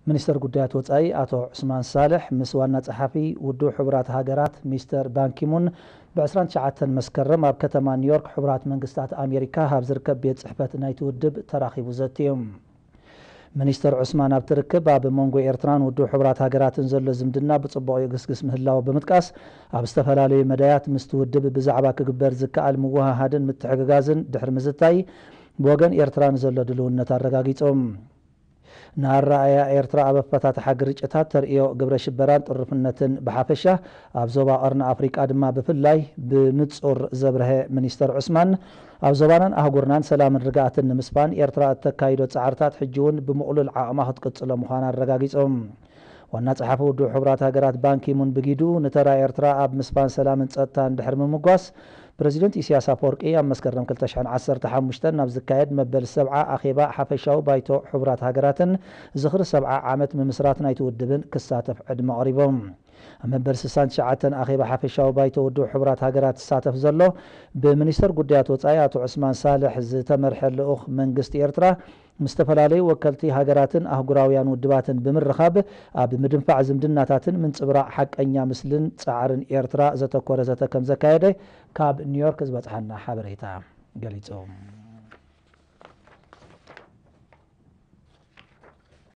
ሚኒስተር ጉዳያት ወጻኢ ኣቶ ዑስማን ሳልሕ ምስ ዋና ጸሓፊ ውድብ ሕቡራት ሃገራት ሚስተር ባንኪሙን ብ29 መስከረም ኣብ ከተማ ኒውዮርክ ሕቡራት መንግስታት ኣሜሪካ ኣብ ዝርከብ ቤት ጽሕፈት ናይቲ ውድብ ተራኺቡ ዘትዮም። ሚኒስተር ዑስማን ኣብቲ ርክብ ኣብ መንጎ ኤርትራን ውድብ ሕቡራት ሃገራትን ዘሎ ዝምድና ብጽቡቕ ይግስግስ ምህላው ብምጥቃስ፣ ኣብ ዝተፈላለዩ መዳያት ምስቲ ውድብ ብዛዕባ ክግበር ዝከኣል ምውሃሃድን ምትሕግጋዝን ድሕሪ ምዝታይ፣ ብወገን ኤርትራ ንዘሎ ድልውነት ኣረጋጊጾም። ንኣረኣእያ ኤርትራ ኣብ ኣፈታትሓ ግርጭታት፣ ተርእዮ ግብረ ሽበራን ጥርፍነትን ብሓፈሻ፣ ኣብ ዞባ ቀርኒ ኣፍሪቃ ድማ ብፍላይ ብንጹር ዘብርሀ ሚኒስተር ዑስማን፣ ኣብ ዞባናን ኣህጉርናን ሰላምን ርግኣትን ንምስፋን ኤርትራ እተካይዶ ጻዕርታት ሕጂ እውን ብምቕሉል ዓቕማ ክትቅጽሎ ምዃና ኣረጋጊጾም። ዋና ጸሓፊ ውድብ ሕቡራት ሃገራት ባንኪሙን ብጊዱ፣ ንተራ ኤርትራ ኣብ ምስፋን ሰላምን ጸጥታን ድሕሪ ምምጓስ፣ ፕረዚደንት ኢሳያስ ኣፈወርቂ ኣብ መስከረም ክልተ ሽሕን ዓሰርተ ሓሙሽተን ናብ ዝካየድ መበል ሰብዓ ኣኼባ ሓፈሻዊ ባይቶ ሕቡራት ሃገራትን ዝኽሪ ሰብዓ ዓመት ምምስራት ናይቲ ውድብን ክሳተፍ ዕድመ ኣቕሪቦም። ኣብ መበል ስሳን ትሽዓተን ኣኼባ ሓፈሻዊ ባይቶ ውድብ ሕቡራት ሃገራት ዝሳተፍ ዘሎ፣ ብሚኒስተር ጉዳያት ወጻኢ ኣቶ ዑስማን ሳልሕ ዝተመርሐ ልኡኽ መንግስቲ ኤርትራ፣ ምስ ዝተፈላለዩ ወከልቲ ሃገራትን ኣህጉራውያን ውድባትን ብምርኻብ፣ ኣብ ምድንፋዕ ዝምድናታትን ምንጽብራቕ ሓቀኛ ምስልን ጻዕርን ኤርትራ ዘተኮረ ዘተ ከም ዘካየደ ካብ ኒውዮርክ ዝበጽሓና ሓበሬታ ገሊጹ።